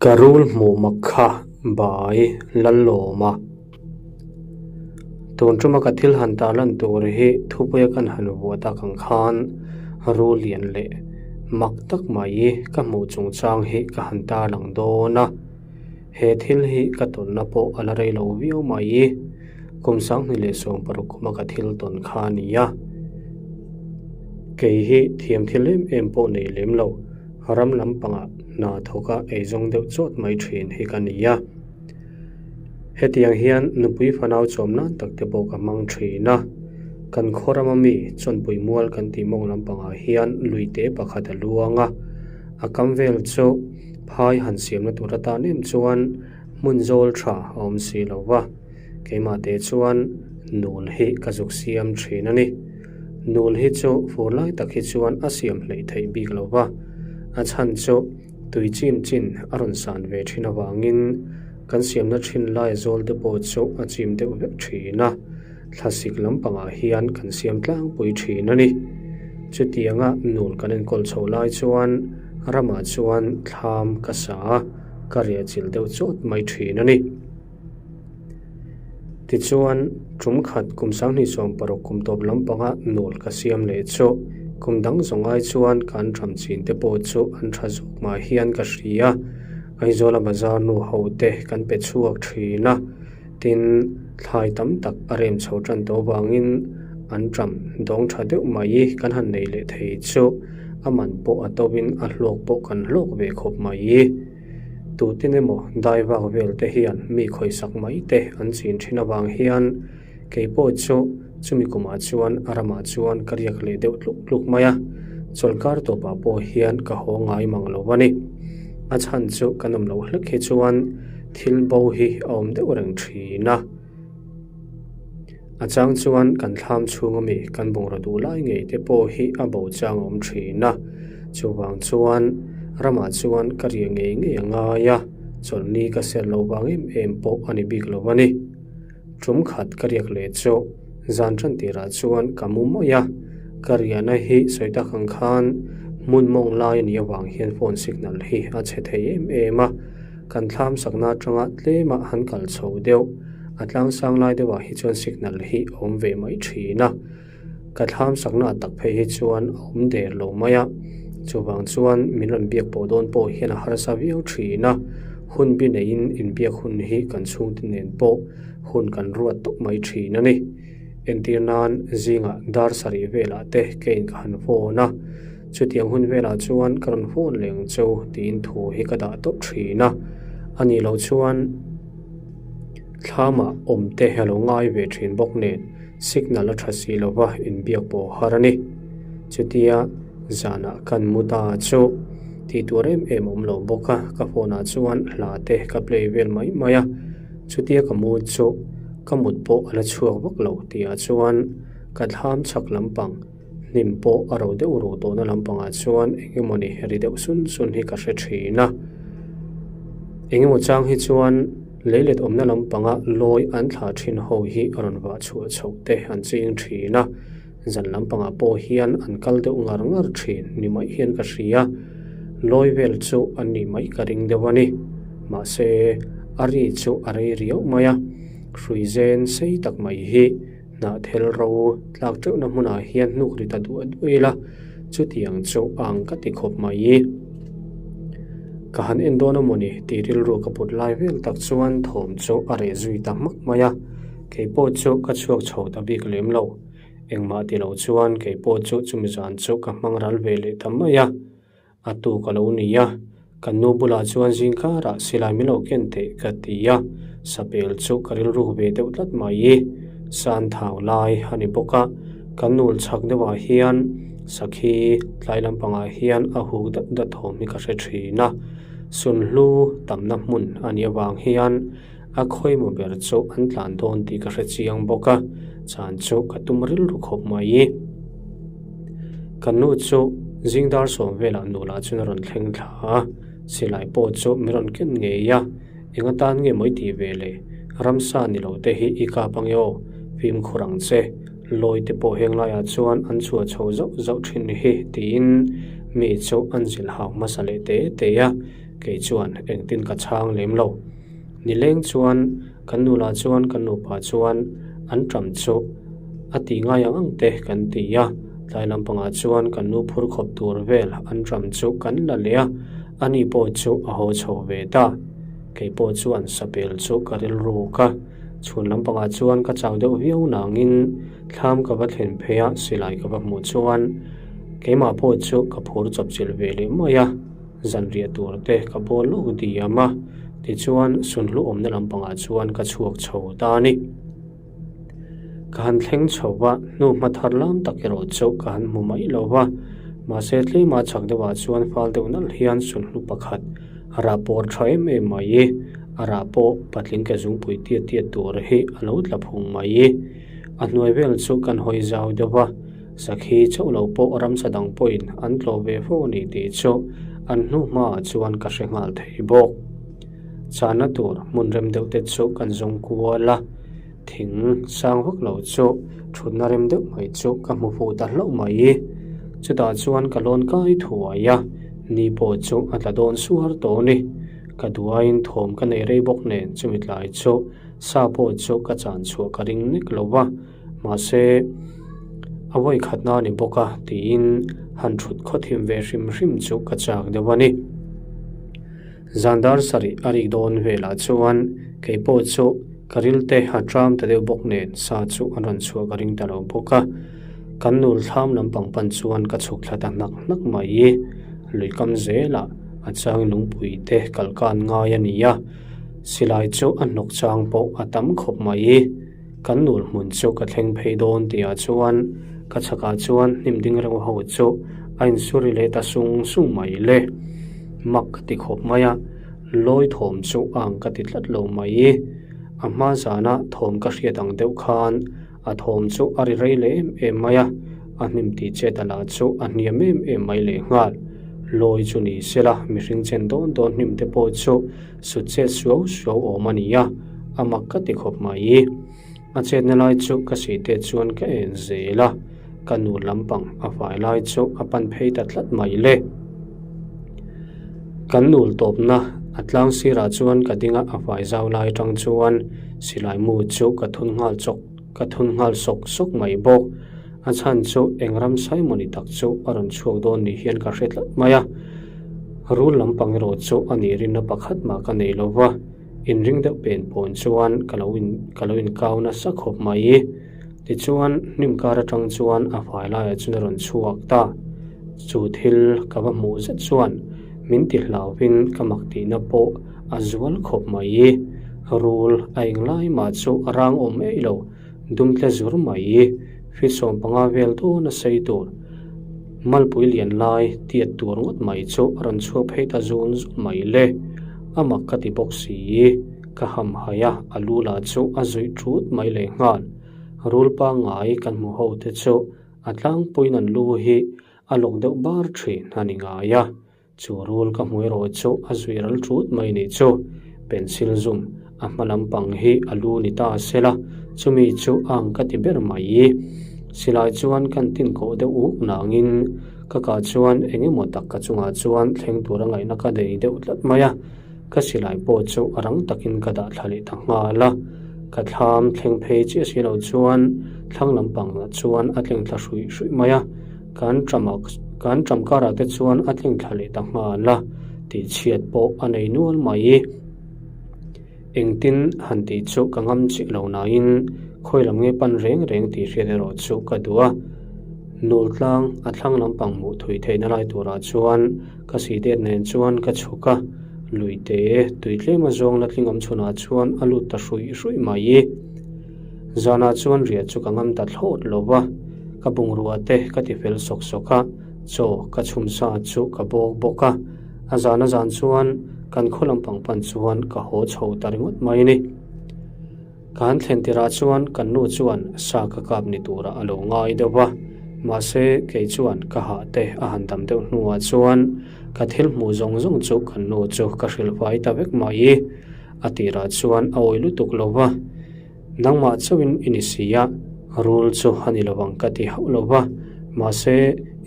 Ka rul hmuh mak kha bai Lallawma. Tun tuma ka thil han tarlan tur hi thupuia kan han vuah tak ang khan rul lian leh mak tak mai ka hmuh chungchang hi ka han tarlang dawn a. He thil hi ka tawnna pawh a la rei lo viau mai. Kum 2016 kuma ka thil tawn kha a ni a. Kei hi thiam thil em em pawh nei lem lo, ram lampangah hna thawka eizawng deuh chawt mai thin hi ka ni a. Hetiang hian nupui fanau chawm nan tak te pawh ka hmang thin a. Kan khaw rama mi chawnpui mual kan tih mawng lampangah hian luite pakhat a luang a, a kam vel chu phai han siamna tur atan em chuan hmun zawl tha a awm si lo va, keimah te chuan nul hi ka zuk siam thin a ni. Nul hi chu fur lai tak hi chuan a siam hleih theih bik lo va, a chhan chu tui chim chin a rawn san ve thin avangin kan siamna thin lai zawl te pawh chu a chim deuh vek thin a, thlasik lampangah hian kan siam tlangpui thin a ni. Chutianga nul kan enkawl chho lai chuan ramah chuan thlam ka sa a, ka riah chilh deuh chawt mai thin a ni. Tichuan, tum khat kum 2016 kum tawp lampanga nul ka siam leh chu kum dang zawng ai chuan kan tham chin te pawh chu an tha zawk mah hian ka hria. Aizawla bazar nu ho te kan pe chhuak thin a, tin, thlai tam tak a rem chho tan tawh avangin an ṭam dawng tha deuh mai kan han nei leh thei chu a man pawh a tovin a hlawk pawh kan hlawk ve khawp mai. Tutin emaw dai vak vel te hian mi khawisak mai te an chin thin avang hian kei pawh chu chumi kumah chuan a ramah chuan ka riak leh deuh tluk tluk mai a, chawlhkar tawpah pawh hian ka haw ngai mang lo a ni. A chhan chu kan awm loh hlek hi chuan thil bo hi a awm deuh reng thin a. A chang chuan kan thlam chhung ami kan bungraw duh lai ngei te pawh hi a bo chang a awm thin a, chuvang chuan ramah chuan ka riah ngei ngei a ngai a, chawlhni ka serh loh vang em em pawh a ni bik lo a ni. Tum khat ka riak leh chu zan tan tirah chuan ka mu mai a, ka riahna hi sawi tak ang khan hmun mawng lai a nih avang hian phone signal hi a chhe thei em em a, kan thlam sakna atanga tlemah han kal chho deuh. A tlangsang lai deuhah hi chuan signal hi a awm ve mai thin a, ka thlam sakna tak phei hi chuan a awm der lo mai a, chuvang chuan min rawn biak pawh dawn pawh hian a harsa viau thin a, hun bi neiin inbiak hun hi kan chhungte nen pawh hun kan ruat tawp mai thin a ni. Entir nan zingah dar sarih velah te ka in ka han phone a, chutiang hun velah chuan ka rawn phone leh ang cheu tiin thu hi ka dah tawp thin a, a nih loh chuan. Thlamah awmte a lo ngai ve thin bawk nen signal a tha si lova inbiak pawh har a ni. Chutia zanah kan mu ta chu tih tur em em awm lo bawk a, ka phone ah chuan hla te ka play vel mai mai a, chutia ka mu chu ka mut pawh a la chhuak vak lo tih ah chuan ka thlam chhak lampang hnim pawh a ro deuh ruh tawhna lampangah chuan eng emawni ri deuh sun sun hi ka hre thin a, eng emaw chang hi chuan leilet awmna lampanga lawi an thlah thin ho hi a rawn vah chhuah chhoh te an ching thin a, zan lampangah pawh hian an kal deuh ngar ngar thin ni mai hian ka hria, lawi vel chu an nih mai ka ring deuh a ni, mahse a ri chu a rei riau mai a, hrui zen sei tak mai hi. Hnahthel ro tlak teuhna hmunah hian hnuk ri ta duah duah ila, chutiang chu ang ka ti khawp mai. Ka han en dawn a mawni tih rilru ka put lai vel tak chuan thawm chu a reh zui ta hmak mai a, kei pawh chu ka chhuak chho ta bik lem lo. Engmah ti lo chuan kei pawh chu chumi zan chu ka hmang ral ve leh ta mai a. A tu ka lo ni a, kan nu bulah chuan zingkarah silai min lo ken teh ka ti a, sapel chu ka rilruk ve deuh tlat mai. San thau lai a ni bawk a, kan nul chhak deuhah hian sakhi tlai lampangah hian a huk dat dat thawm hi ka hre thin a, sunhlu tamna hmun a nih avang hian a khawimaw ber chu an tlan dawn tih ka hre chiang bawk a, chan chu ka tum rilru khawp mai. Kan nu chu zing dar sawm velah nulah chuan a rawn thleng thla a, silai pawh chu min rawn ken ngei a, eng atan nge mawi tih ve le, ramsa ni lo te hi i kap ange aw, fimkhur ang che, lawi te pawh heng laiah chuan an chhuah chho zauh zauh thin hi tiin mi chu an zilh hau hmasa leh te te a. Kei chuan engtin ka chhang lem lo. Nileng chuan kan nu lah chuan kan nupa chuan an ṭam chu a tih ngai ang ang te kan ti a, tlai lampangah chuan kan nu phur khawp tur vel an ṭam chu kan la leh a, ani pawh chu a haw chho ve ta. Kei pawh chuan sapel chu ka rilruk a, chhun lampangah chuan ka chau deuh viau nangin thlam ka va thlen phei a, silai ka va hmuh chuan keimah pawh chu ka phur chawpchilh ve leh mai a. Zanriah tur te ka bawl lawk diam a, tichuan sunhlu awmna lampangah chuan ka chhuak chho ta a ni. Ka han thleng chho va, hnu hma thar lam tak erawh chu ka han hmu mai lo va, mahse tlema chak deuhah chuan fal deuh nalh hian sunhlu pakhat rah pawr tha em em mai, a rah pawh patling ke zungpui tiat tiat tur hi a lo tla phung mai. A hnuai vel chu kan hawi zau deuh va. Sakhi chauh lo pawh ramsa dang pawhin an tlawh ve fo a ni tih chu an hnu hmaah chuan ka hre nghal thei bawk. Chahna tur hmun rem deuh te chu kan zawng kual a, thing sang vak lo chu thutna rem deuh mai chu ka hmu fuh ta hlauh mai. Chutah chuan ka lawn kai thuai a, ni pawh chu a tla dawn suar tawh a ni. Ka duaiin thawm ka nei rei bawk nen chumi tlai chu sa pawh chu ka chan chhuah ka ring nek lo va. Mahse, a vawi khatna a ni bawk a tiin han thut khawthim ve hrim hrim chu ka chak deuh a ni. Zan dar sarih a rik dawn velah chuan kei pawh chu ka rilte a tram ta deuh bawk nen sa chu an rawn chhuah ka ring ta lo bawk a. Kan nul thlam lampang pan chuan ka chhuk thla ta hnak hnak mai. Lui kam zelah a chang lungpui te kalkan ngai a ni a, silai chu a hnawk chang pawh a tam khawp mai. Kan nul hmun chu ka thleng phei dawn tihah chuan ka chhakah chuan hnim ding reuh ho chu a insuri leh ta sung sung mai le. Mak ka ti khawp mai a, lawi thawm chu a ang ka ti tlat lo mai. A hma zana thawm ka hriat ang deuh khan a thawm chu a ri rei leh em em mai a, a hnim tih chet a lah chu a hniam em em mai lehnghal. Lawi chu ni sela mihring chen dawn dawn hnim te pawh chu Sut chet suau suau awm a ni a, a mak ka ti khawp mai. A chetna lai chu ka sihte chuan ka en zel a, ka nu lampang a fai lai chu a pan phei ta tlat mai le. Kan nul tawpna a tlang sirah chuan ka ding a, a fai zau lai atang chuan silai mu chu ka thun nghal chawk ka thun nghal sawk sawk mai bawk. A chhan chu eng ram saimawni tak chu a rawn chhuak dawn ni hian ka hre tlat mai a. Rul lampang erawh chu a nih rinna pakhat mah ka nei lo va, inring deuh pen pawn chuan ka lo in ka lo inkau nasa khawp mai. Tichuan, hnim kar atang chuan a fai laiah chuan a rawn chhuak ta. Chu thil ka va hmuh zet chuan min ti hlauhin ka mak tihna pawh a zual khawp mai. Rul a englai mah chu a rang awm eih lo. Dumtle zur mai, feet 15 vel dawn a sei tur, malpui lian lai tiat tur ngawt mai chu a rawn chhuak phei ta zun zun mai le. A mak ka ti bawk si, ka ham hai a, a lu lah chu a zuih thut mai leh nghal. Rul pangngai kan hmu ho te chu a tlangpuiin an lu hi a lawk deuh bar thin a ni ngai a. Chu rul ka hmu erawh chu a zui ral thut mai nih chu. Pencil zum a hma lampang hi a lu ni ta se la, chumi chu a ang ka ti ber mai. Silai chuan kan tin koh deuh uk nangin ka kah chuan eng emaw tak ka chungah chuan thleng tura ngaihna ka nei deuh tlat mai a. Ka silai pawh chu a rang takin ka dah thla leh ta nghal a. Ka thlam thleng phei chiah si lo chuan thlang lampang chuan a tleng thla hruih hruih mai a. Kan ṭamah kan ṭam karah te chuan a tling thla leh ta nghal a, tihchhiat pawh a nei nual mai. Engtin han tih chu ka ngam chiah lo nain khawi lam nge pan reng reng tih hriat erawh chu ka duh a. Nul tlang a thlang lampang hmuh thui theihna lai turah chuan ka sihdet nen chuan ka chhuk a, luite tui tlem a zawng la tling awm chhunah chuan a lut ta hruih hruih mai. Zanah chuan riah chu ka ngam ta thlawt lo va, ka bungrua te ka ti fel sawk sawk a, chaw ka chhum sa chu ka bawk bawk a, a zan a zan chuan kan khaw lampang pan chuan ka haw chho ta ringawt mai a ni. Ka han thlen tirah chuan kan nu chuan sa ka kap ni turah a lo ngai deuh va, mahse kei chuan ka hah te a han dam deuh hnuah chuan ka thil hmuh zawng zawng chu kan nu chu ka hrilh fai ta vek mai. A tirah chuan a awi lutuk lo va, Nangmah chauhin i ni si a, rul chu a ni lo ang ka ti hauh lo va, mahse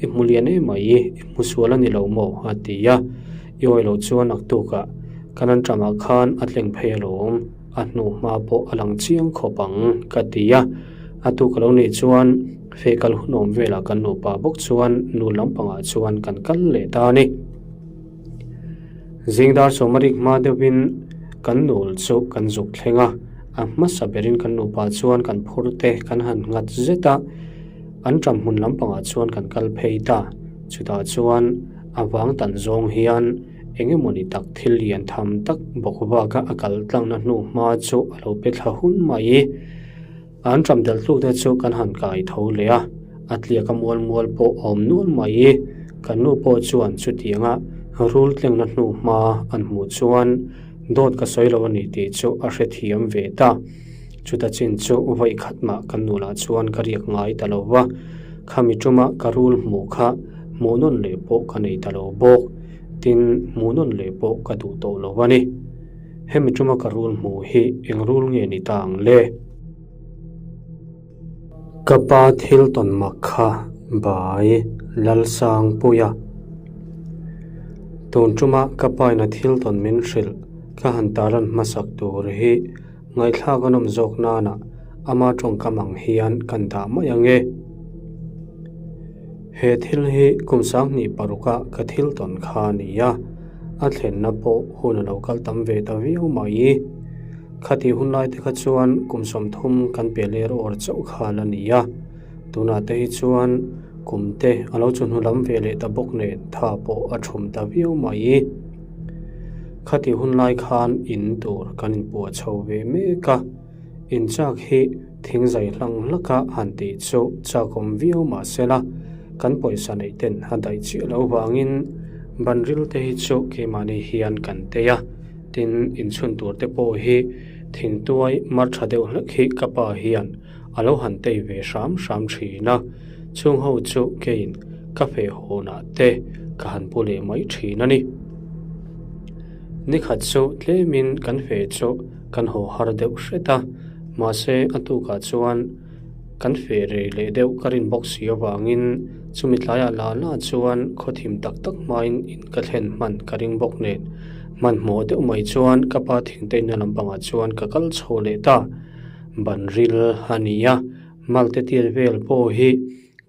i hmu lian em mai, i hmu sual a ni lo maw? a ti a. I awih loh chuan naktukah kan an ṭamah khan a tleng phei alawm, a hnu hma pawh a lang chiang khawp ang, ka ti a. A tuk a lo nih chuan feh kal hun awm velah kan nupa bawk chuan nu lampangah chuan kan kal leh ta a ni. Zing dar sawma rik hma deuhin kan nul chu kan zuk thleng a, a hmasa berin kan nupa chuan kan phur te kan han nghat zet a, an ṭam hmun lampangah chuan kan kal phei ta. Chutah chuan a vang tan zawng hian eng emawni tak thil lian tham tak bawk baka a kal tlangna hnu hma chu a lo pe thla hun mai. An ṭam delh tluk te chu kan han kai tho leh a, a tliak a mual mual pawh a awm nual mai. Kan nu pawh chuan chutianga rul tlengna hnu hma an hmuh chuan dawt ka sawi lo a ni tih chu a hrethiam ve ta. Chuta chin chu vawi khat mah kan nu lah chuan ka riak ngai ta lo va, khami ṭuma ka rul hmuh kha hmuh nawn leh pawh ka nei ta lo bawk. Tin, hmuh nawn leh pawh ka duh tawh lo a ni. Hemi ṭuma ka rul hmuh hi eng rul nge ni ta ang le? Ka pa thil tawn mak kha bai Lalsangpuia. Tun ṭuma ka paina thil tawn min hrilh ka han tarlan hmasak tur hi ngaihthlak a nawm zawk nana ama ṭawngkam ang hian kan dah mai ang e. He thil hi kum 2006 a ka thil tawn kha a ni a, a thlenna pawh hun a lo kal tam ve ta viau mai. Khati hun lai te kha chuan kum 30 kan pe ler awr chauh kha la ni a, tunah te hi chuan kum te a lo chu hnu lam ve leh ta bawk nen tha pawh a thum ta viau mai. Khati hun lai khan in tur kan inpuah chho ve mek a. Inchak hi thing zai hlang hlaka han tih chu chakawm viau mah sela, kan pawisa neih ten a daih chiah loh vangin banril te hi chu keimahni hian kan tei a, tin inchhun tur te pawh hi thingtuai mar tha deuh hlek hi ka pa hian a lo han tei ve hram hram thin a, chung ho chu keiin ka feh hawnah te ka han pu leh mai thin a ni. Nikhat chu tlemin kan feh chu kan haw har deuh hret a, mahse a tukah chuan kan feh rei leh deuh ka rin bawk si avangin chumi tlaiah la la chuan khaw thim tak tak hmain in ka thlen hman ka ring bawk nen hmanhmawh deuh mai chuan ka pa thingteina lampangah chuan ka kal chho leh ta. Ban ril a ni a, malte tiat vel pawh hi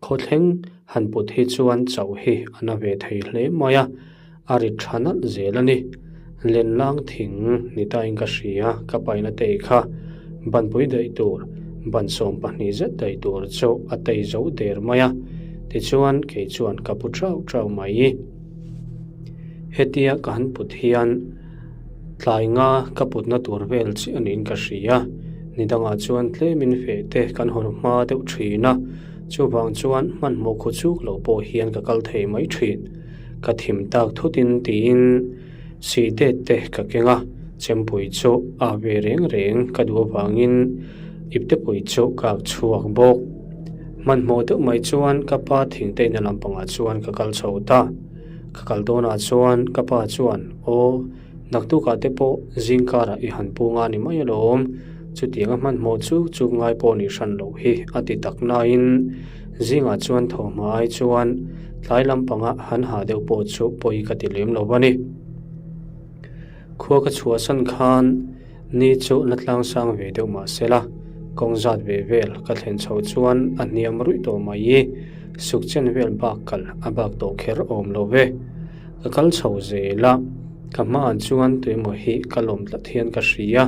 Khawthleng han put hi chuan chauh hi a na ve thei hle mai a, a rit tha nalh zel a ni. Lenlang thing ni tain ka hria, ka paina tei kha banpui daih tur, ban 12 zet daih tur chu a tei zo der mai a, tichuan kei chuan ka pu chau chau mai. Hetia ka han put hian tlai nga ka putna tur vel chiah niin ka hria. Ni dangah chuan tlemin feh te kan hawn hma deuh thin a, chuvang chuan hmanhmawh khaw chuk lo pawh hian ka kal thei mai thin. Ka thim tak thutin tiin sih det te ka keng a, chempui chu a ve reng reng ka duh avangin iptepui chu ka ak chhuak bawk. Hmanhmawh deuh mai chuan ka pa thingteina lampangah chuan ka kal chho ta. Ka kal dawnah chuan ka pa chuan, Aw, naktukah te pawh zingkarah i han pu nga ni mai alawm, chutianga hmanhmawh chu chu ngai pawh nih hran loh hi a ti tak nain zingah chuan tho hma ai chuan tlai lampanga han ha deuh pawh chu pawi ka ti lem lo a ni. Khua ka chhuahsan khan ni chu la tlang sang ve deuh mah se la, kawng zat ve vel ka thlen chhoh chuan a hniam ruih tawh mai i, suk chen vel bak kal a bak tawh kher awm lo ve. Ka kal chho zel a, ka hmaah chuan tuemaw hi ka lawm tlat hian ka hria,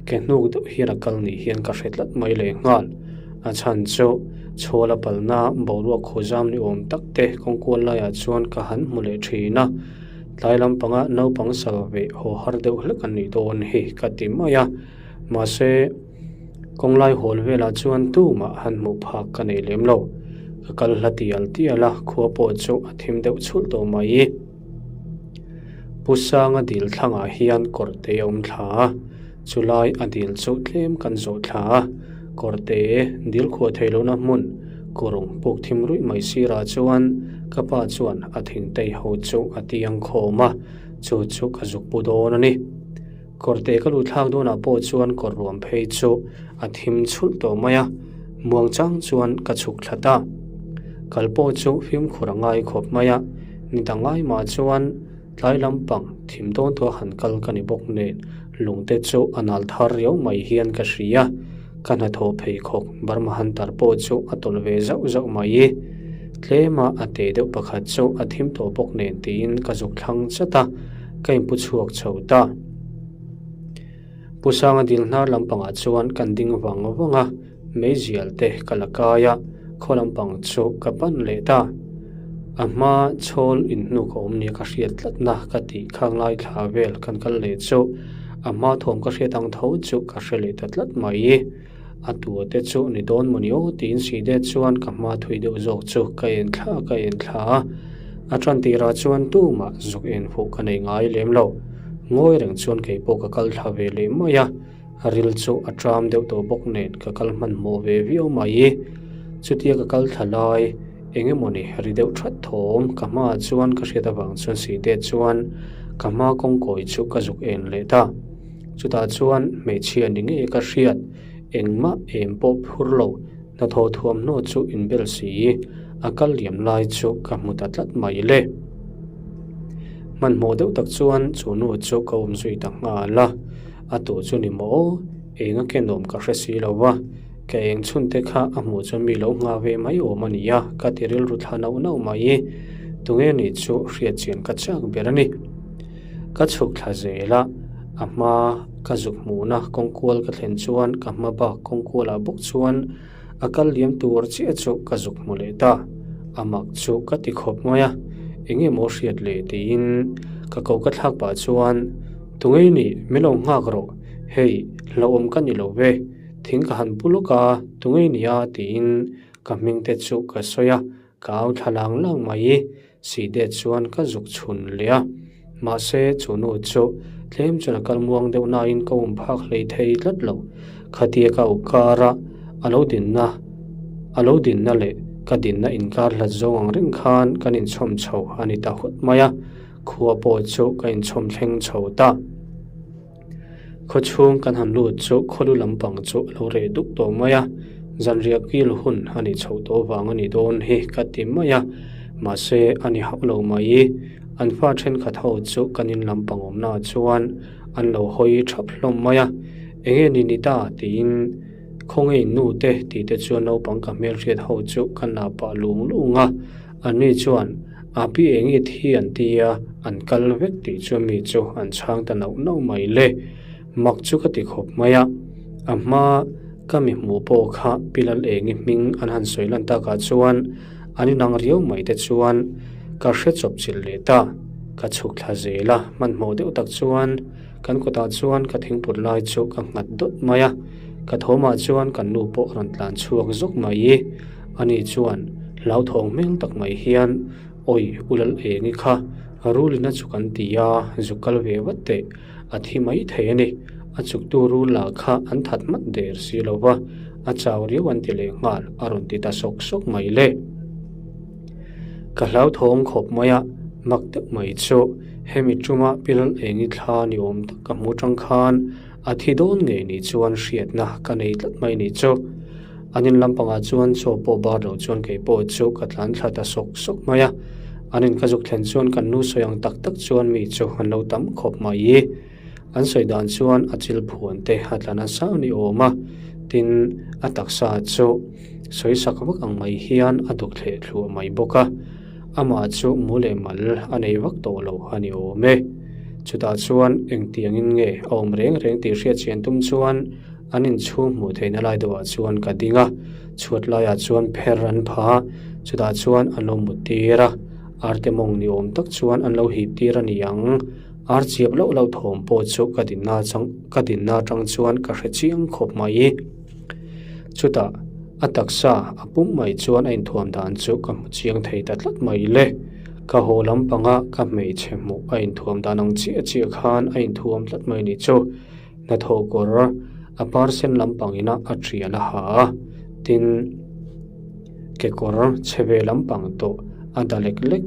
ke hnuk deuh hian a kal ni hian ka hre tlat mai lehnghal. A chhan chu chhuala palna boruak khuzam ni awm tak te kawngkual laiah chuan ka han hmu leh thin a. Tlai lampanga naupang sal ve haw har deuh hlek an nih dawn hi ka ti mai a, mahse kawnglai hawl velah chuan tumah han hmuh phak ka nei lem lo. Ka kal hla tial tial a, khua pawh chu a thim deuh chhulh tawh mai. Pu Sanga dil thlangah hian kawrte a awm thla a, chulai a dil chu tlem kan zawh thla a, kawrte dil khuah theih lohna hmun kurung puk thim ruih mai sirah chuan ka pa chuan a thingtei ho chu a tiang khawm a, chu chu ka zuk pu dawn a ni. Kawrte ka lut thlak dawnah pawh chuan kawr ruam phei chu a thim chhulh tawh mai a, muang chang chuan ka chhuk thla ta. Kal pawh chu fimkhur a ngai khawp mai a, ni dang ai mah chuan. Tlai lampang thim dawn tawh a han kal ka ni bawk nen lungte chu a nal thar riau mai hian ka hria. Ka hnathawh pheikhawk Burma Hunter pawh chu a tawlh ve zauh zauh mai. Tlema a te deuh pakhat chu a thim tawh bawk nen tiin ka zuk thlang chat a, ka inpu chhuak chho ta. Pu Sanga dil hnar lampangah chuan kan ding vang vang a, meizial te ka la kai a, khaw lampang chu ka pan leh ta. A hma chhawl inhnu ka awm nia ka hriat tlatna ka tih khang lai thla vel kan kal leh chu a hma thawm ka hriat ang tho chu ka hre leh ta tlat mai. A tua te chu ni dawn maw ni aw tiin si det chuan ka hma thui deuh zawk chu ka en thla ka en thla a, a tan tirah chuan tumah zuk en fuh ka nei ngai lem lo. Ngawi reng chuan kei pawh ka kal thla ve leh mai a, ril chu a ṭam deuh tawh bawk nen ka kal hmanhmawh ve viau mai. Chutia ka kal thla lai eng emawni ri deuh that thawm ka hmaah chuan ka hriat avang chuan si det chuan ka hma kawngkawi chu ka zuk en leh ta. Chutah chuan hmeichhia ni ngei ka hriat, engmah em pawh phur lo, hnathawh thuamhnaw chu inbel si, a kal liam lai chu ka hmu ta tlat mai le. Hmanhmawh deuh tak chuan chu nu chu ka awm zui ta nghal a, a tu chu ni maw aw, eng a kenawm ka hre si lo va, ka eng chhunte kha a hmuh chuan mi lo nghah ve mai awm a nia ka ti rilru thla nauh nauh mai, tunge nih chu hriatchian ka chak ber a ni. Ka chhuk thla zel a, a hma ka zuk hmuhna kawngkual ka thlen chuan ka hma bak kawngkualah bawk chuan a kal liam tur chiah chu ka zuk hmu leh ta. A mak chu ka ti khawp mai a, eng emaw hriat leh tiin ka ko ka thlak pah chuan, Tungei nih min lo nghak rawh, hei hlauhawm ka ni lo ve, thing ka han pu lawk a, tungei nia tiin ka hming te chu ka sawi a, ka au thla lang lang mai. Sihdet chuan ka zuk chhun leh a, mahse chu nu chu tlem chuan a kal muang deuh nain ka um phak hlei thei tlat lo. Khatia ka uk kar a, a lo dinna a lo dinna leh ka dinna inkar hlat zawng ang reng khan kan inchhawm chho a ni ta hut mai a, khua pawh chu ka inchhawm thleng chho ta. Khaw chhung kan han lut chu khawlu lampang chu a lo reh duk tawh mai a, zanriah kil hun a nih chhoh tawh vang a nih dawn hi ka ti mai a, mahse a ni hauh lo mai. An fa thenkhat ho chu kan in lampang awmnaah chuan an lo hawi thap hlawm mai a, enge ni ni ta tiin khawnge in nu te tih te chuan naupang ka hmelhriat ho chu ka na pah lung lung a, anni chuan A pi eng i thi an ti a, an kal vek tih chu mi chu an chhang ta nauh nauh mai le. Mak chu ka ti khawp mai a, a hma ka mi hmuh pawh kha Pi Lal Engi hming an han sawi lan takah chuan an inang riau mai te chuan ka hre chawp chilh leh ta. Ka chhuk thla zel a, hmanhmawh deuh tak chuan kan kawtah chuan ka thingput lai chu ka nghat dawt mai a, ka thawmah chuan kan nu pawh a rawn tlan chhuak zawk mai. Ani chuan hlauthawng hmel tak mai hian, Awi, u Lal Engi kha rulin a chuk an ti a, zuk kal ve vat teh, a thi mai thei a ni. A chuktu rul lah kha an that hmat der si lo va, a chau riau an ti leh nghal, a rawn ti ta sawk sawk mai le. Ka hlauthawng khawp mai a, mak deuh mai chu hemi tuma Pi Lal Engi thla ni awm tak ka hmu tang khan A thi dawn ngei ni chuan hriatna ka nei tlat mai ni chu. An in lampangah chuan chaw pawh bar lo chuan kei pawh chu ka tlan thla ta sawk sawk mai a. An in ka zuk thlen chuan kan nu sawi ang tak tak chuan mi chu an lo tam khawp mai. An sawi dan chuan a chil phuan te a tla nasa ni awm a, tin a taksa chu sawi sak vak ang mai hian a duk thleh thluah mai bawk a. Amah chu mu leh mal a nei vak tawh lo a ni awm e. Chutah chuan engtiangin nge a awm reng reng tih hriat chian tum chuan an inchhung hmuh theihna lai deuhah chuan ka ding a, chhuat laiah chuan pher an pha a, chutah chuan an lo mut tir a, arte mawng ni awm tak chuan an lo hip tir a ni ang. Ar chiap loh loh thawm pawh chu ka dinna chang ka dinna atang chuan ka hre chiang khawp mai. Chutah a taksa a pum mai chuan a inthuam dan chu ka hmu chiang thei ta tlat mai le. Ka haw lampanga ka hmeichhe hmuh a inthuam dan ang chiah chiah khan a inthuam tlat mai ni chu. Hnathawh kawr a par sen lampang ina a tial a ha a, tin kekawr chhe ve lampang tawh a da lek lek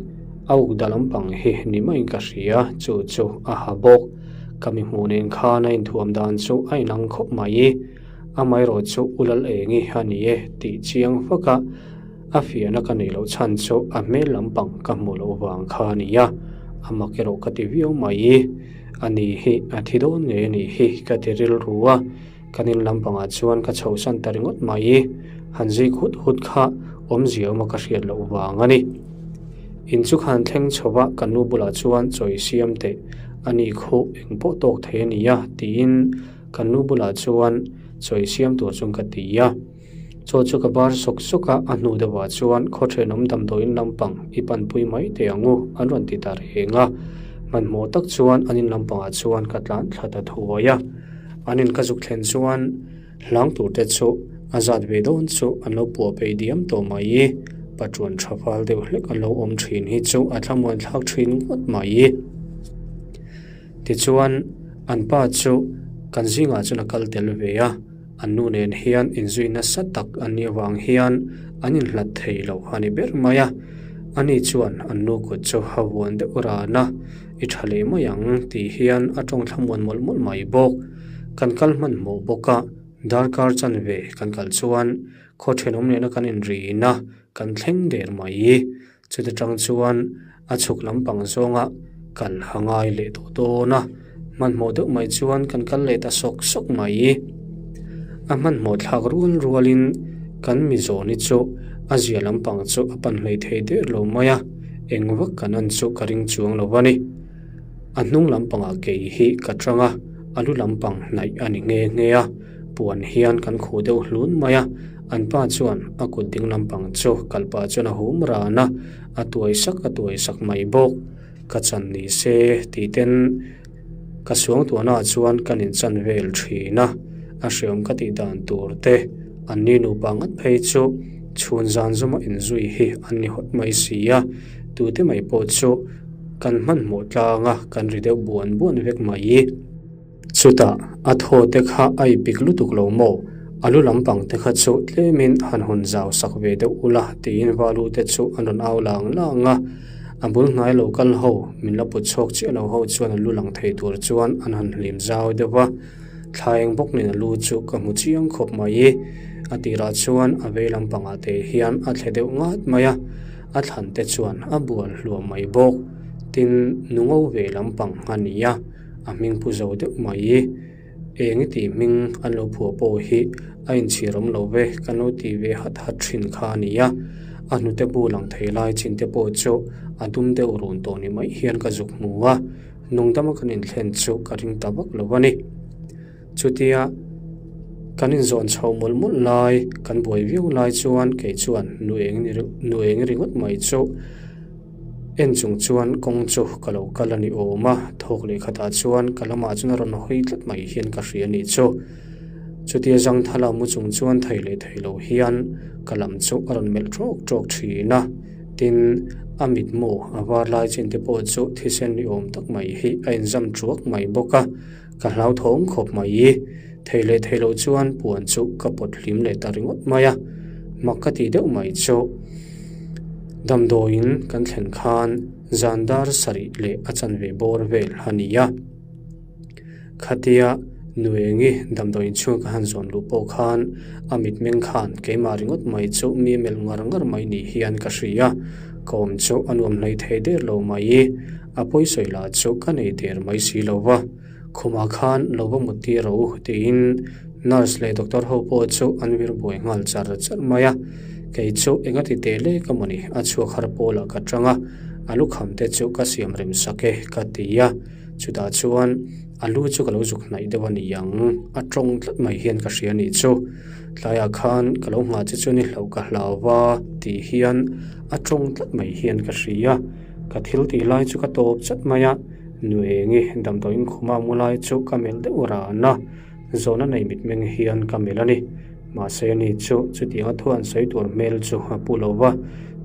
a uk da lampang hi ni maiin ka hria chu chu a ha bawk. Ka mi hmuh nen khan a inthuam dan chu a inang khawp mai. Amaherawh chu U Lal Engi a ni e tih chiang fak a. A fiahna ka neih loh chhan chu a hmel lampang ka hmuh loh vang kha a ni a. A mak erawh ka ti viau mai. A ni hi a thi dawn ngei a nih hi ka ti rilru a, kan in lampangah chuan ka chhohsan ta ringawt mai. Han zui khut khut kha awmzia awma ka hriat loh vang a ni. In chu khan thleng chho va ka nu bulah chuan chawi siam teh a ni khuh eng pawh tawk thei a nia tiin ka nu bulah chuan chawi siam tur chuan ka ti a. Chaw chu ka bar sawk sawk a, a hnu deuhah chuan khaw thenawm damdawiin lampang i panpui mai teh ang u an rawn ti ta reng a. Hmanhmawh tak chuan an in lampangah chuan ka tlan thla ta thuai a. An in ka zuk thlen chuan hlang tur te chu a zat ve dawn chu an lo puah peih diam tawh mai. Patruan tha fal deuh hlek an lo awm thin hi chu a thlamuan thlak thin ngawt mai. Tichuan an pa chu kan zingah chuan a kal tel ve a. An nu nen hian inzui nasa tak an nih avang hian an inhlat thei lo a ni ber mai a. Ani chuan an nu kut chu a vuan deuh ran a, I tha leh mai ang tih hian a tawng thlamuan mawlh mawlh mai bawk. Kan kal hmanhmawh bawk a, darkar chanve kan kal chuan khaw thenawm nena kan inrin a, kan thleng der mai. Chuta tang chuan a chhuk lampang zawnga kal a ngai leh tawh dawn a, hmanhmawh deuh mai chuan kan kal leh ta sawk sawk mai. A hmanhmawh thlak rual rualin kan mi zawni chu a zia lampang chu a pan hlei thei der lo mai a, eng vak kan an chu ka ring chuang lo a ni. A hnung lampangah kei hi ka tang a, a lu lampang hnaih a ni nghe nghe a, puan hian kan khuh deuh hlun mai a. An pa chuan a kut ding lampang chu kal pah chuan a hum ran a, a tuai sak a tuai sak mai bawk. Ka chan ni se tih ten ka suangtuahna ah chuan kan inchan vel thin a, a hreawm ka tih dan tur te an ni nupa ngat phei chu chhun zan zawma inzui hi an ni hawt mai si a, tute mai pawh chu kan hmanhmawh tlang a, kan ri deuh buan buan vek mai. Chutah a thaw te kha a ipik lutuk lo maw? A lu lampang te kha chu tlemin han hawn zau sak ve deuh ula tiin valu te chu an rawn au lang lang a. A bul hnai lo kal ho, min la put chhuak chiah lo ho chuan an lu lang thei tur chuan an han hlim zau deuh va. Thla eng bawk nen a lu chu ka hmu chiang khawp mai. A tirah chuan a vei lampangah te hian a thle deuh ngat mai a, a thlan te chuan a bual hluah mai bawk. Tin, nu ngo ve lampang a ni a. A hming pu zo deuh mai. Eng i tih hming an lo phuah pawh hi a inchhir awm lo ve, kan lo tih ve hat hat thin kha a ni a. A hnute bu lang thei lai chin te pawh chu a dum deuh run tawh ni mai hian ka zuk hmu a, nungdama kan inthlen chu ka ring ta vak lo a ni. Chutia kan inzawn chho mawlh mawlh lai, kan buai viau lai chuan kei chuan nu eng nu eng ringawt mai chu En chung chuan kawng chu ka lo kal a ni awm a, thawk leh khatah chuan ka lamah chuan a rawn hawi tlat mai hian ka hria a nih chu. Chutia Zangthala mu chung chuan thei leh thei lo hian ka lam chu a rawn melh ṭawk ṭawk ṭhin a, tin, a mitmu a var lai chin te pawh chu thisen ni awm tak mai hi a inzam ṭuak mai bawk a, ka hlauthawng khawp mai. Thei leh thei lo chuan puan chu ka pawt hlim leh ta ringawt mai a, mak ka tih deuh mai chu damdawiin kan thlen khan zan dar sarih leh a chanve bawr vel a ni a. Khatia Nuengi damdawiin chhung ka han zawn luh pawh khan a mitmeng khan keimah ringawt mai chu mi melh ngar ngar mai ni hian ka hria, ka awm chu a nuam hlei thei der lo mai, a pawisawi lah chu ka nei der mai si lo va. Khumah khan lo va mut tir rawh u tiin nurse leh doctor ho pawh chu an vir buai nghal char char mai a. Kei chu enga ti teh lek a mawni a chhuak har pawlah ka tang a, a lukham te chu ka siam rem sak e ka ti a. Chutah chuan a lu chu ka lo zuk hnaih deuh a ni ang, a tawng tlat mai hian ka hria nih chu. Tlaiah khan ka lo nghah che chu ni hlauh ka hlau va tih hian a tawng tlat mai hian ka hria. Ka thil tih lai chu ka tawp chat mai a. Nuengi damdawiin khuma mu lai chu ka melh deuh ran a, zawhna nei mitmeng hian ka melh a ni. Mahse ani chu chutianga thu an sawi tur hmel chu a pu lo va,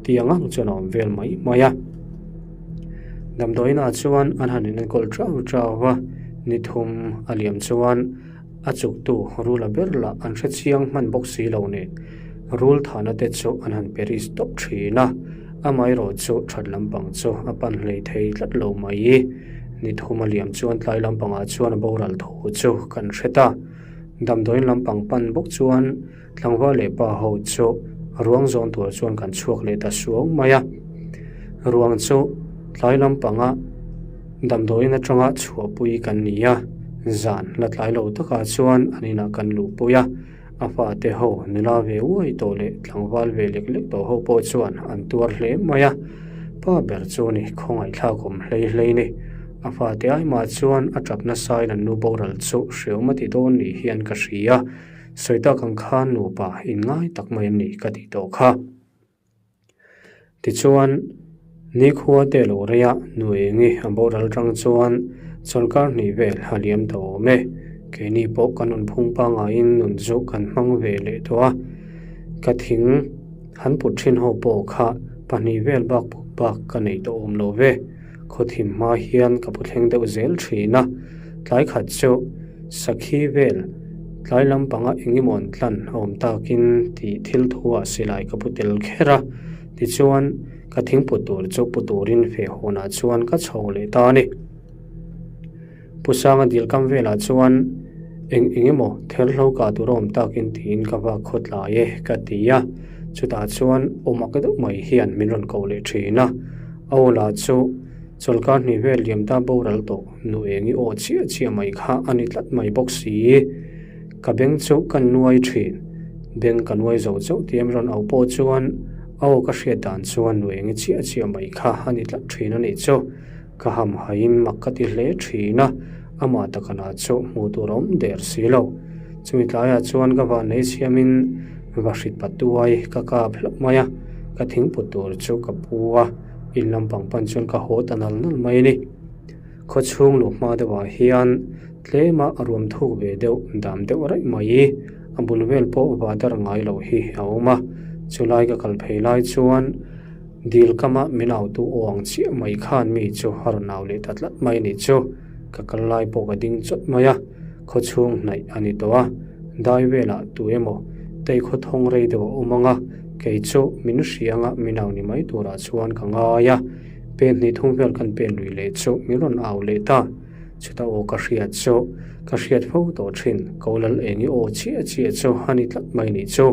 tiang ang chuan a awm vel mai mai a. Damdawiinah chuan an han inenkawl ṭau ṭau va, ni thum a liam chuan A chuktu rula ber lah an hre chiang hman bawk si lo nen, rul thahna te chu an han peris tawp thin a, amaherawh chu that lampang chu a pan hlei thei tlat lo mai. Ni thum a liam chuan tlai lampangah chuan a boral thu chu kan hre ta. Damdawiin lampang pan bawk chuan tlangval leh pa ho chu ruang zawn tur chuan kan chhuak leh ta suau mai a. Ruang chu tlai lampanga. Damdawiin atanga chhuahpui kan ni a, zan la tlai lo takah chuan an inah kan luhpui a, a fate ho nula ve uai tawh leh tlangval ve lek lek tawh ho pawh chuan an tuar hle mai a, pa ber chu ni khawngaihthlak awm hlei hlei ni. A fate ai mah chuan a tap nasain an nu boral chu hreawm a ti dawn ni hian ka hria, sawi tak ang khan nupa inngai tak mai an ni ka tih tawh kha. Tichuan, nikhua te lo reia nu engi a boral tang chuan chawlhkar hnih vel a liam ta awm e. Keini pawh kan rawn phung pangaiin nun chu kan hmang ve leh tawh a. Ka thing han put thin ho pawh kha pahnih vel bak put bak ka nei tawh awm lo ve. Khawthim hma hian ka pu thleng deuh zel thin a, tlai khat chu sakhi vel tlai lampanga eng emaw an tlan a awm takin tih thil thu ah silai ka pu tel kher a, tichuan ka thingput tur chu pu turin feh hawnah chuan ka chho leh ta a ni. Pu Sanga dil kam velah chuan eng eng emaw therhlo kah tur a awm takin tiin ka vak khaw tlai e ka ti a, chutah chuan awm ak deuh mai hian min rawn koh leh thin a, a aw lah chu chawlhkar hnih vel liam ta boral tawh nu eng i aw chiah chiah mai kha a ni tlat mai bawk si. Ka beng chu ka nuai thin, beng ka nuai zo chauh tia min rawn auh pawh chuan a aw ka hriat dan chuan nu eng i chiah chiah mai kha a ni tlat thin a nih chu. Ka hamhaiin mak ka ti hle thin a, amah takana chu hmuh tur a awm der si lo. Chumi tlaiah chuan ka vannei siamin va hrit patuai ka kap hlauh mai a, ka thingput tur chu ka pu a, in lampang pan chuan ka haw ta nal nal mai a ni. Khawchhung luh hma deuhah hian tlema a ruam thuk ve deuh dam deuh raih mai, a bul vel pawh va dar ngai loh hi a awm a, chulai ka kal phei lai chuan, Dil kama min autu aw ang chiah mai khan mi chu a rawn au leh ta tlat mai nih chu. Ka kal lai pawh ka ding chawt mai a, khawchhung hnaih a ni tawh a, dai velah tu emaw tei khaw thawng rei deuh a awm ang a, kei chu min hria anga min au ni mai turah chuan ka ngai a, pen hnih thum vel kan pen lui leh chu min rawn au leh ta. Chuta aw ka hriat chu ka hriat fo tawh thin, ko lal eng i aw chiah chiah chu a ni tlat mai nih chu.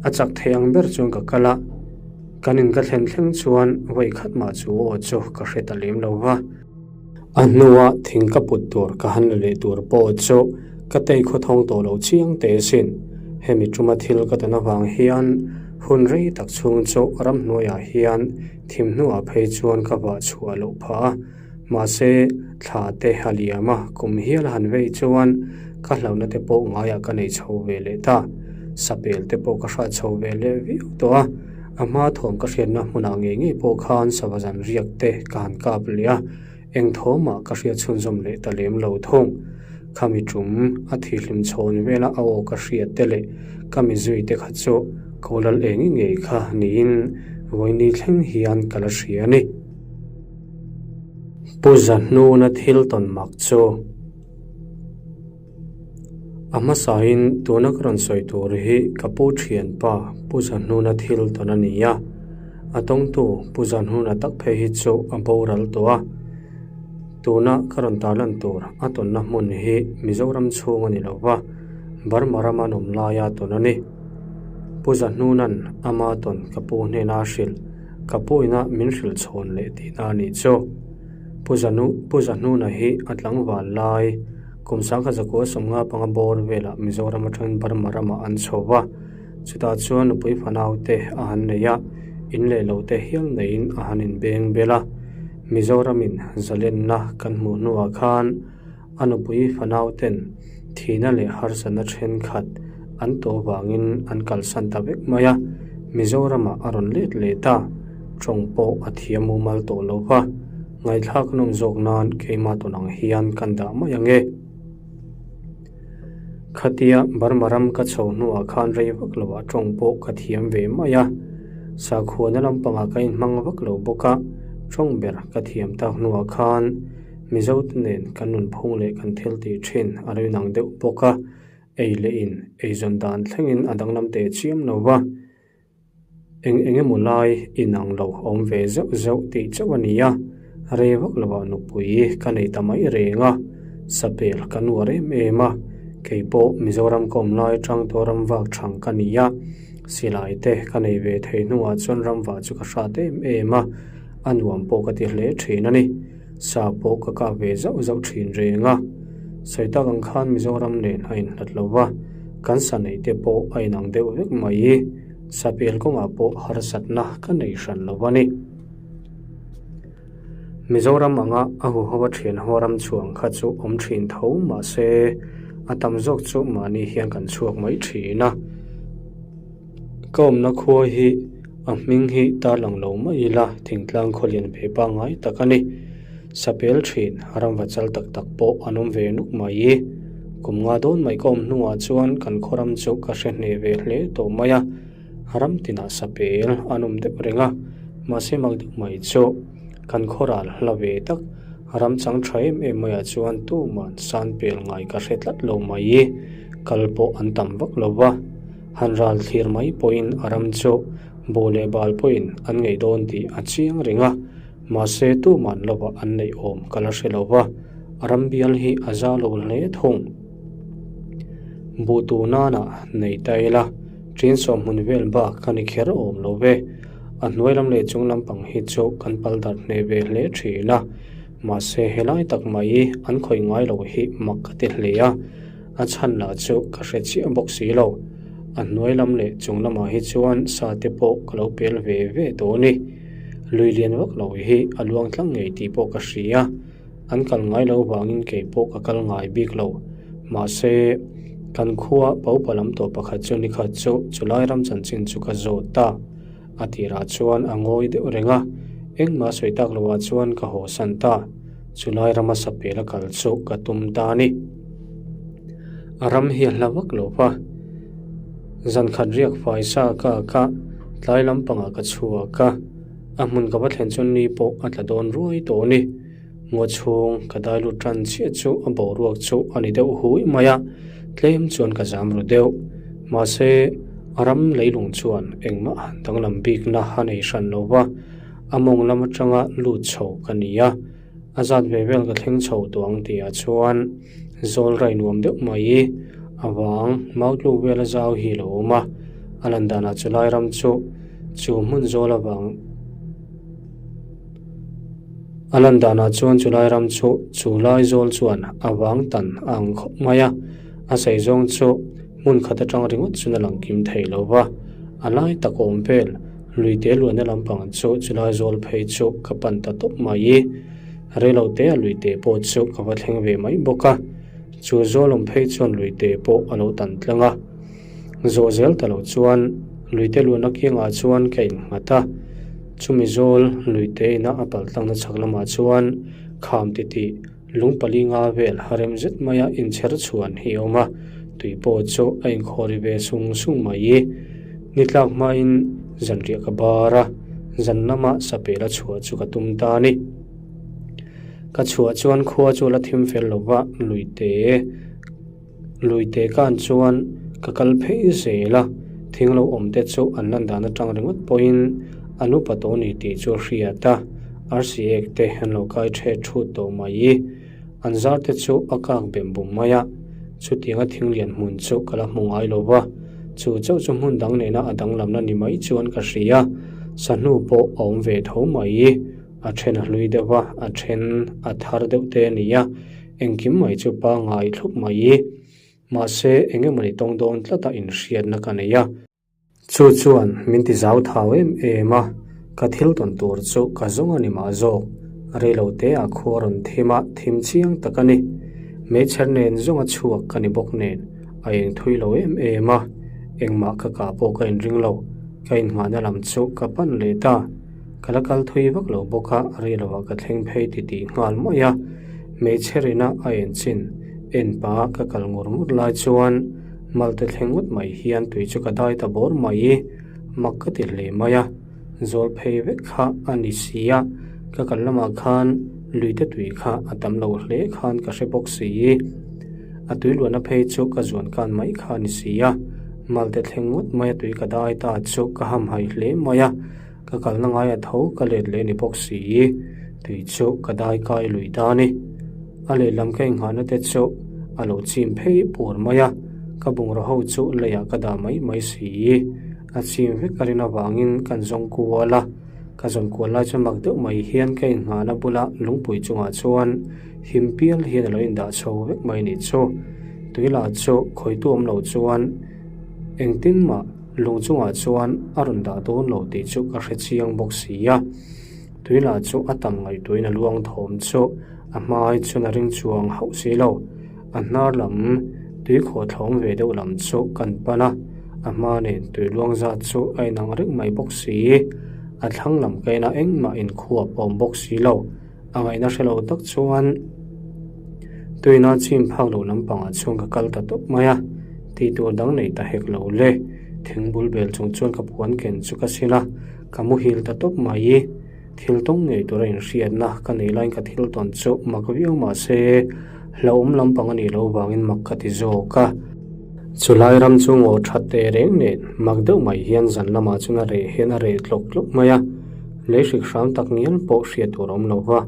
A chak thei ang ber chuan ka kal a, kan in ka thlen thleng chuan vawi khat mah chu aw chu ka hre ta lem lo va. A hnua thing ka put tur ka han la leh tur pawh chu ka tei khaw thawng tawh lo chiang teh asin. Hemi tuma thil ka tawn avang hian hun rei tak chhung chu ramhnuaiah hian thim hnuah phei chuan ka vah chhuah loh phah a. Mahse, thla te a liam a, kum hial a han vei chuan ka hlauhna te pawh ngaiah ka nei chho ve leh ta. Sapel te pawh ka hrat chho ve leh viau tawh a, a hma thawm ka hriatna hmunah ngei ngei pawh khan sava zan riak te ka han kap leh a, eng thawmah ka hriat chhunzawm leh ta lem lo thung. Khami tum a thihlim chhawn vela a aw ka hriat te leh ka mizui te kha chu ko lal eng ngei kha niin vawiini thleng hian ka la hria a ni. Pu Zahnuna thil tawn mak chu a hmasain tuna ka rawn sawi tur hi ka pu thianpa Pu Zahnuna thil tawn a ni a, a tawngtu Pu Zahnuna tak phei hi chu a boral tawh a, tuna ka rawn tarlan tur a tawnna hmun hi Mizoram chhung a ni lo va, Burma rama an awm laia tawn a ni. Pu Zahnuna'n ama tawn ka pu hnena a hrilh. Ka pawina min hrilh chhawn leh tihna a nih chu. Pu Zanu, Pu Zahnuna hi a tlangval lai, kum sangkhat zakua sawmnga panga bawr velah Mizoram atangin Burma ramah an chho va, chutah chuan nupui fanau te a han nei a, in leh lo te hial neiin a han inbeng bel a. Mizoramin zalenna kan hmuh hnuah khan, A nupui fanauten thihna leh harsatna thenkhat an tawh vangin an kalsan ta vek mai a, Mizoramah a rawn let leh ta. Tawng pawh a thiam mumal tawh lo va, ngaihthlak a nawm zawk nan keimah tawn ang hian kan dah mai ang e. Khatia Burma ram ka chho hnuah khan rei vak loah tawng pawh ka thiam ve mai a, sakhuana lampangah ka inhmang vak lo bawk a, tawng ber ka thiam tak hnuah khan Mizote nen kan nunphung leh kan thil tih thin a lo inang deuh bawk a, ei leh in eizawn dan thlengin a danglam teh chiam lo va, eng eng emaw lai inang lo awm ve zeuh zeuh tih chauh a ni a, rei vak lovah nupui ka nei ta mai reng a, sapel ka nuar em em a, kei pawh Mizoram ka awm lai atang tawh ram vak thang ka ni a, silai te ka nei ve thei hnuah chuan ramvah chu ka hrat em em a. A nuam pawh ka ti hle thin a ni. Sa pawh ka kap ve zauh zauh thin reng a. Sawi tak ang khan Mizoram nen a inhlat lo va, kan sa neih te pawh a inang deuh vek mai. Sa pel kawngah pawh harsatna ka nei hran lo a ni. Mizoram anga a huho a thian ho ram chhuang kha chu awm thin tho mahse a tam zawk chu mahni hian kan chhuak mai thin a. Ka awmna khua hi a hming hi tarlang lo mai ila thingtlang khaw lian ve pangngai tak a ni. Sapel thin ramva chal tak tak pawh an awm ve nuk mai. Kum nga dawn mai ka awm hnuah chuan kan khaw ram chu ka hre hneh ve hle tawh mai a. Ram tinah sapel an awm deuh reng a, mahse mak deuh mai chu kan khaw ral hla ve tak ram chang tha em em maiah chuan tuman san pel ngai ka hre tlat lo mai. Kal pawh an tam vak lo va. Han ral thlir mai pawhin a ram chu buh leh bal pawhin an ngei dawn tih a chiang reng a, mahse tuman lovah an neih awm ka la hre lo va, a ram bial hi a za lo hle thung. Buh tu nana nei ta ila, ṭin sawm hmun vel bak ka ni kher awm lo ve. A hnuai lam leh chung lampang hi chu kan pal darh hneh ve hle ṭhin a, mahse helai tak mai an khawih ngai lo hi mak ka ti hle a. A chhan lah chu ka hre chiah bawk si lo. A hnuai lam leh chung lamah hi chuan sa te pawh ka lo pel ve ve tawh a ni. Lui lian vak lo hi a luang tlang ngei tih pawh ka hria. An kal ngai lo vangin kei pawh ka kal ngai bik lo. Mahse, kan khua Paupa lam tawh pakhat chu nikhat chu chulai ram chanchin chu ka zawt ta. A tirah chuan a ngawi deuh reng a, engmah sawi tak loah chuan ka hawsan ta. Chulai rama sapel a kal chu ka tum ta a ni. A ram hi a hla vak lo va, zan khat riak fai sa ka ak a, tlai lampangah ka chhuak a, a hmun ka va thlen chuan ni pawh a tla dawn ruai tawh a ni. Ngaw chhung ka dai lut tan chiah chu a boruak chu a ni deuh hui mai a, tlem chuan ka zam ru deuh. Mahse, a ram leilung chuan engmah danglam bikna a nei hran lo va, a mawng lam atanga lut chho ka ni a. A zat ve vel ka thleng chho tawh ang tihah chuan zawl rai nuam deuh mai a vang mau tluk vel a zau hi a lo awm a, a lan danah chu lai ram chu chu hmun zawl avang a lan danah chuan chu lai ram chu chu lai zawl chuan a vang tan a ang khawp mai a, a sei zawng chu hmun khat atang ringawt chuan a lang kim thei lo va, a lai tak awm vel. Luite luahna lampang chu chulai zawl phei chu ka pan ta tawp mai. Reilote a luite pawh chu ka va thleng ve mai bawk a, chu zawl awm phei chuan luite pawh a lo tan tlang a. Zawh zel ta lo chuan luite luahna kiangah chuan ka innghat a, chumi zawl luite ina a pal tlangna chhak lamah chuan kham titih Lung pali nga vel a rem zet maia inchher chhuan hi a awm a, tui pawh chu a inkhawh ri ve sung sung mai. Ni tlak hmain zanriah ka bar a, zan lama sapel a chhuah chu ka tum ta a ni. Ka chhuah chuan khua chu a la thim fel lo va, luite Luite kan chuan ka kal phei zel a, thing lo awm te chu an lan dan atang ringawt pawhin an upa tawh a ni tih chu a hriat a, arsi ek te an lo kai ṭhet ṭhut tawh mai. An zar te chu a kak bem bum mai a, chutianga thing lian hmun chu ka la hmu ngai lo va, chu chauh chu hmun dang nena a danglamna ni mai chuan ka hria, sahnu pawh a awm ve tho mai. A then a hlui deuh va, a then a thar deuh te a ni a, Engkim mai chu pangngai thlup mai i, mahse eng emawni tawng dawn tlata inhriatna ka nei a. Chu chuan min ti zau thau em em a, ka thil tawn tur chu ka zawng a ni mah zawk. Reilo te ah khua rawn thim a, thim chiang tak a ni. Meichher nen zawnga chhuak ka ni bawk nen, a eng thui lo em em a, engmah ka kah pawh ka inring lo, ka innghahna lam chu ka pan leh ta. Ka la kal thui vak lo bawk a, reiloah ka thleng phei ti tih nghal mai a. Hmeichhe rina a en chin en pah ka kal ngur ngur lai chuan malte thleng ngawt mai hian tui chu ka dai ta bawr mai i, mak ka ti hle mai a. Zawl phei vek kha a ni si a, ka kal lamah khan luite tui kha a tam lo hle khan ka hre bawk si i. A tui luahna phei chu ka zuan kan mai kha a ni si a, malte thleng ngawt mai a tui ka dai ta chu ka hamhaih hle mai a. Ka kalna ngai a tho ka let leh ni bawk si i tui chu ka dai kai lui ta a ni. A lehlam ka inghahna te chu a lo chim phei pur mai a, ka bungraw ho chu leiah ka dah mai mai si i a chim vek a rin avangin kan zawng kual a. Ka zawn kual lai chuan mak deuh mai hian ka inngahna bula lungpui chungah chuan him pial hian a lo indah chho vek mai nih chu. Tui lah chu khawitu awm lo chuan engtin mah lung chungah chuan a rawn dah dawn lo tih chu ka hre chiang bawk si a. Tui lah chu a tam ngaihtuahin a luang thawm chu a hmai chuan a ring chuang hauh si lo. A hnar lam tui khawhthlawm ve deuh lam chu kan pan a, a hma nen tui luang zat chu a inang reng mai bawk si. A thlang lam ka ena engmah inkhuap a awm bawk si lo. A ngaihna hre lo tak chuan tuina chim phak loh lampangah chuan ka kal ta tawp mai a, tih tur dang nei ta hek lo le. Thing bul bel chung chuan ka puan ken chu ka sin a, ka muhil ta tawp mai. Thil tawng ngei tura inhriatna ka nei laiin ka thil tawn chu mak viau mah se, hlauhawm lampang a nih loh vangin mak ka ti zawk a. Chulai ram chu ngaw that teh reng nen mak deuh mai hian zan lamah chuan a reh hian a reh tlawk tlawk mai a, lei hrik hram tak ngial pawh hriat tur a awm lo va,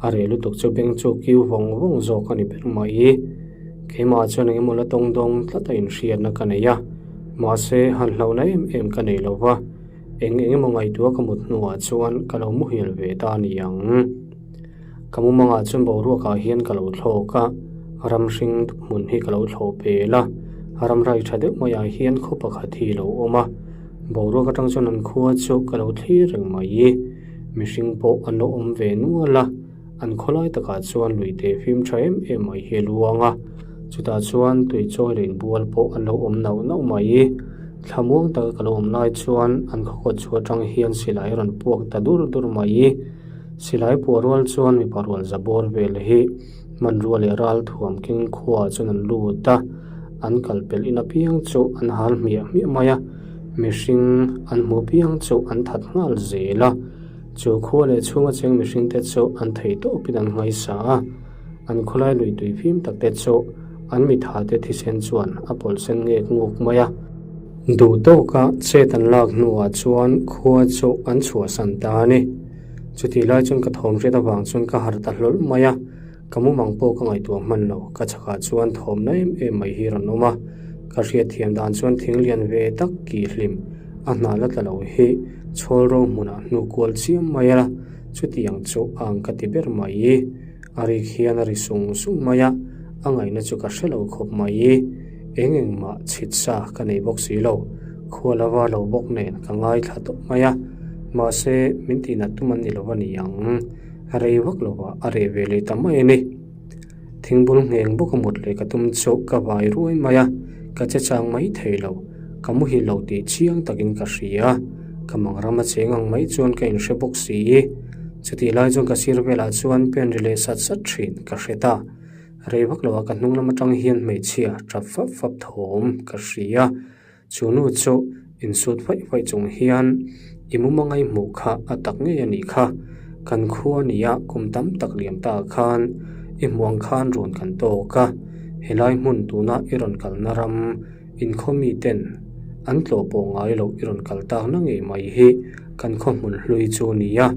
a reh lutuk chu beng chu kiu vawng vawng zawk a ni ber mai. Keimah chuan eng emaw la tawng dawng tlat a inhriatna ka nei a, mahse han hlauhna em em ka nei lo va. Eng eng emaw ngaihtuah ka mut hnuah chuan ka lo muhil ve ta a ni ang. Ka mumangah chuan boruakah hian ka lo thlawk a, ram hring hmun hi ka lo thlawh pel a, ram rai tha deuh maiah hian khaw pakhat hi a lo awm a, boruak atang chuan an khua chu ka lo thlir reng mai. Mihring pawh an lo awm ve nual a. An khawlai takah chuan lui te fim tha em em mai hi a luang a, chutah chuan tui chawi leh inbual pawh an lo awm nauh nauh mai. Thlamuang taka ka lo awm lai chuan an khaw kawt chhuah atang hian silai a rawn puak ta dur dur mai. Silai puah rual chuan mipa rual za bawr vel hi hmanrua leh ral thuam keng khuaah chuan an lut a, an kal pelh in apiang chu an hal hmiah hmiah mai a, mihring an hmuh apiang chu an that nghal zel a. Chu khua leh chhunga cheng mihringte chu an thei tawpin an ngaisa a, an khawlai lui tui fim takte chu an mithate thisen chuan a pawlh sen ngek nguk mai a. Duh tawka chet an lak hnuah chuan khua chu an chhuahsan ta a ni. Chutih lai chuan ka thawm hriat avang chuan ka harh ta hlawl mai a, ka mumang pawh ka ngaihtuah hman lo. Ka chhakah chuan thawmna em em mai hi rawn awm a, ka hriatthiam dan chuan thing lian ve tak kih hlim a hna la tla lo hi chhawl ro hmunah hnu kual chiam mai a, chutiang chu a ang ka ti ber mai. A rik hian a ri sung sung mai a, a ngaihna chu ka hre lo khawp mai. Eng eng mah chhit sa ka nei bawk si lo, khua la var lo bawk nen ka ngaithla tawp mai a, mahse min tihnat tum an ni lo a ni ang. Rei vak lovah a reh ve leh ta mai a ni. Thingbul ngheng bawk a mut leh ka tum chu ka vai ruai mai a, ka che chang mai thei lo. Ka muhil lo tih chiang takin ka hria. Ka mang ram a cheng ang mai chuan ka inhre bawk si. Chutih lai chuan ka sir velah chuan pen ri leh sat sat thin ka hre ta. Rei vak loah ka hnung lam atang hian hmeichhia tap fap fap thawm ka hria. Chu nu chu insut faih faih chung hian i mumangai hmuh kha a tak ngei a nih kha. Kan khua nia kum tam tak liam ta khan i hmuh ang khan rawn kan tawk a, helai hmun tuna i rawn kalna ram inkhaw miten an tlawh pawh ngai loh i rawn kal takna ngei mai hi kan khaw hmun hlui chu nia.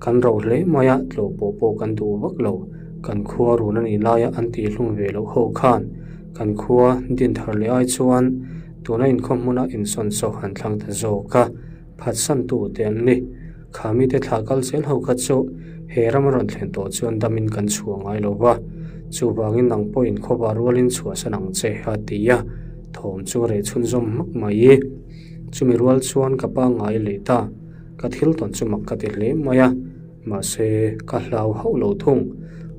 Kan rauh hle mai a, tlawh pawh pawh kan duh vak lo. Kan khua run a nih laia an tihhlum ve loh ho khan kan khua din thar leh ai chuan tuna inkhawm hmuna insawn saw han thlang ta zawk a, phatsantu te an ni. Kha mite thlah kal zel ho kha chu he ram a rawn thlen tawh chuan damin kan chhuah ngai lo va, chuvangin nang pawh inkhawpa rualin chhuahsan ang che a ti a, thawm chu reh chhunzawm hmak mai. Chumi rual chuan ka pangngai leh ta. Ka thil tawn chu mak ka ti hle mai a, mahse ka hlau hauh lo thung.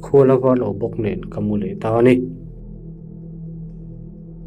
Khua la var lo bawk nen ka mu leh ta a ni.